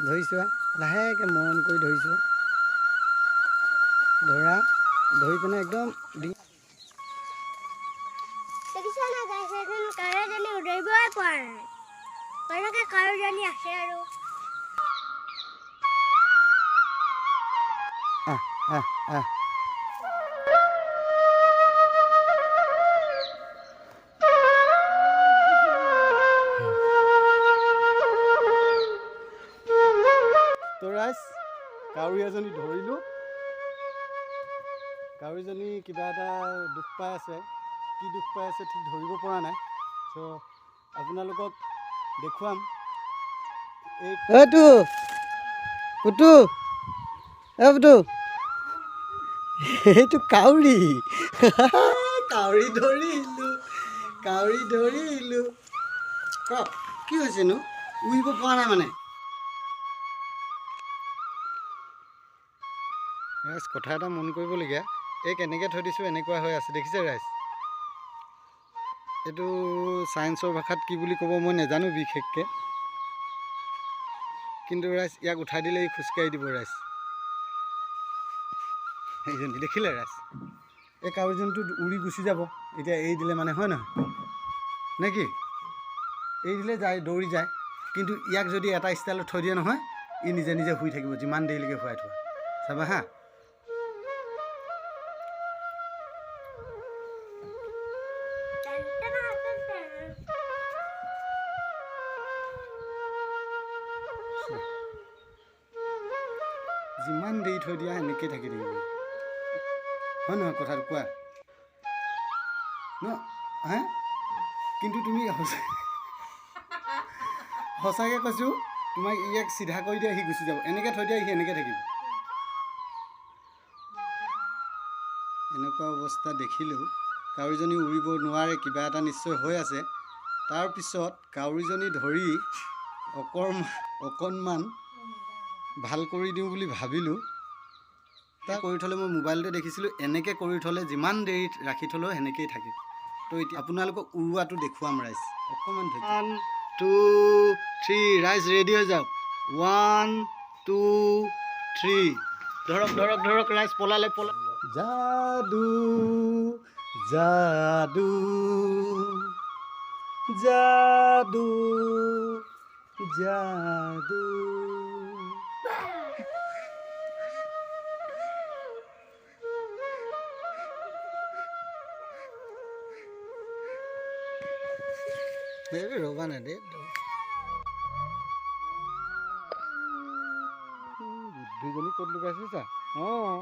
ধৰিছোৱা, লাহেকৈ মৰম কৰি ধৰিছোৱা, ধৰা ধৰি পিনে একদম কাউৰী এজনী ধৰিলোঁ। কাউৰীজনী কিবা এটা দুখ পাই আছে, কি দুখ পাই আছে ঠিক ধৰিব পৰা নাই। চ' আপোনালোকক দেখুৱাম। এইটো পুতু, এই পুতু, এইটো কাউৰী। কাউৰী ধৰিলোঁ, কাউৰী ধৰিলোঁ। কওক কি হৈছেনো? উৰিব পৰা নাই মানে। ৰাইজ, কথা এটা মন কৰিবলগীয়া, এই কেনেকৈ থৈ দিছোঁ এনেকুৱা হৈ আছে, দেখিছে ৰাইজ? এইটো চায়েন্সৰ ভাষাত কি বুলি ক'ব মই নাজানো বিশেষকৈ, কিন্তু ৰাইজ ইয়াক উঠাই দিলে ই খোজকাঢ়ি দিব ৰাইজ। সেইজনী দেখিলে ৰাইজ, এই কাউৰীজনীটো উৰি গুচি যাব এতিয়া এৰি দিলে মানে, হয় নহয় নে কি? এৰি দিলে যায়, দৌৰি যায়, কিন্তু ইয়াক যদি এটা ষ্টাইলত থৈ দিয়ে নহয়, ই নিজে নিজে শুই থাকিব যিমান দেৰিলৈকে শুৱাই থোৱা। চাবা হা। যিমান দেৰি থৈ দিয়া সেনেকেই থাকি থাকিব, হয় নহয় কথাটো কোৱা ন? হে, কিন্তু তুমি সঁচাকৈ কৈছোঁ, তোমাক ইয়াক চিধা কৰি দিয়া সি গুচি যাব, এনেকৈ থৈ দিয়া সি এনেকৈ থাকিব। এনেকুৱা অৱস্থা দেখিলেও কাউৰীজনী উৰিব নোৱাৰে, কিবা এটা নিশ্চয় হৈ আছে। তাৰপিছত কাউৰীজনী ধৰি অকণমান ভাল কৰি দিওঁ বুলি ভাবিলোঁ। তাক কৰি থ'লে মই মোবাইলতে দেখিছিলোঁ, এনেকৈ কৰি থ'লে যিমান দেৰি ৰাখি থ'লেও সেনেকৈয়ে থাকে। তো এতিয়া আপোনালোকক উৰুৱাটো দেখুৱাম ৰাইজ, অকণমান 1 2 3, ৰাইজ ৰেডি হৈ যাওক। 1 2 3, ধৰক ধৰক ধৰক ৰাইজ, পলালে পলালে। যাদু যাদু যাদু যাদু। ৰ'বা না দেই, বুদ্ধিজনী ক'ত লুকাইছে চা। অঁ,